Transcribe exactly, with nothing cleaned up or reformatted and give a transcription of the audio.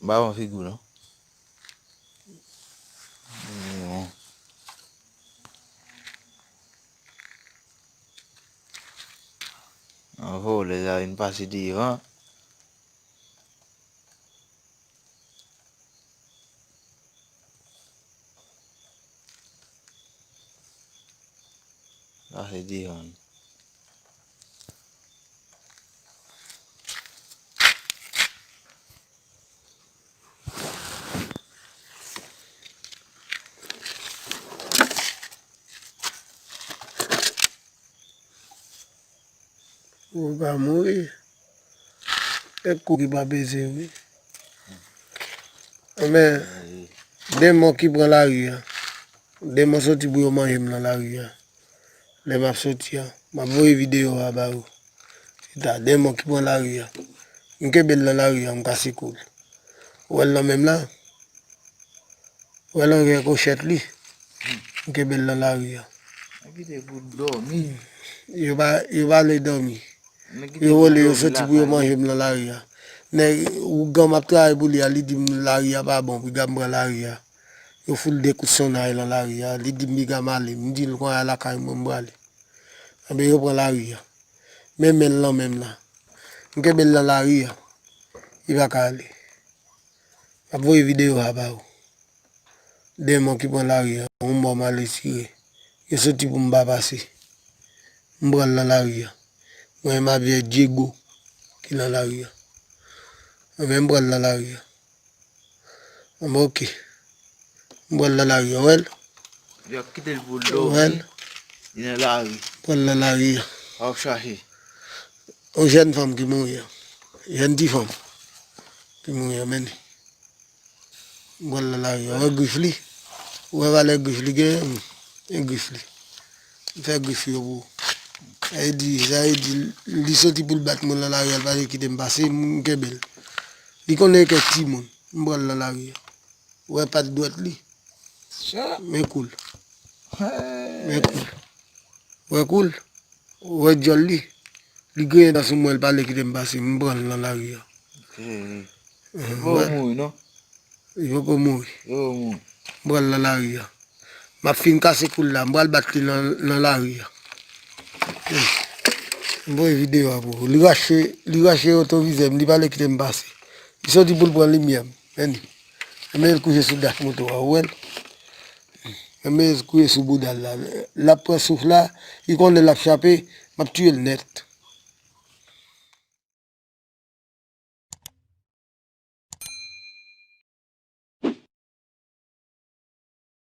M pa bon figi w non. Bon. An vòlè sa vin pase devan. Sa se devan. Ou pa mouri. E kou ki pa peze wi. Men, demon ki pran lari a. Demon soti pou yo manje m nan lari a. Lè m ap soti a, m ap voye videyo a ba yo. Se ta, demon ki pran lari a. M kenbe l nan lari a, m kase kou l. Ou wè l nan men m la? Ou wè l anvè kochèt li? M kenbe l nan lari a. Mwen kite pou dòmi. Yo pa, yo pa vle dòmi. Yo vole, yo soti pou yo manje m nan lari a. Nèg, ougan m ap travay pou li a, li di m lari a pa bon, piga m pran lari a. Yo fout de kout sonnay nan lari a, li di m piga m ale. M di l kounye a lakay mwen m prale. Enben yo pran lari a. Men men l nan men m la. M kenbe l nan lari a. Li pa ka ale. M ap voye videyo a ba ou. Demon ki pran lari a, yon mò mal retire. Yo soti pou m pa pase. M pran l nan lari a. Mwen m ap vye Diego ki nan lari a. Enben m pran l nan lari a. Enben oke. M pran l nan lari a, ou wè l? Yo ap kite l pou l dòmi. Li nan lari. Pran l nan lari a. W ap chache. Yon jèn fanm ki mouri a. Jèn ti fanm ki mouri a, men li. M pran l nan lari a. Ou wè grif li? Ou wè valè grif li genyen? E grif li. M fè grif yo pou ou. Sa vle di, sa vle di, li soti pou l bat mwen nan lari a, l pa vle kite m pase, m kenbe l. Li konnen kèk timoun. M pran l nan lari a. Ou wè pat dwèt li? Men kou l. Men kou l. Ou wè kou l? Ou wè djòl li? Li griyen dan sou mwen, l pa vle kite m pase, m pran l nan lari a. Li poko mouri non. Li poko mouri. M pran l nan lari a. M ap fin kase kou l la, m pral bat li nan, nan lari a. M voye videyo a pou ou. Li rache, li rache retovizè m, li pa vle kite m pase. Li soti pou l pran limyè m. Men li. Men l kouche sou dach moto a, ou wè l? Men l kouche sou bouda l la. L ap pran souf la, li konnen l ap chape, m ap tiye l nèt.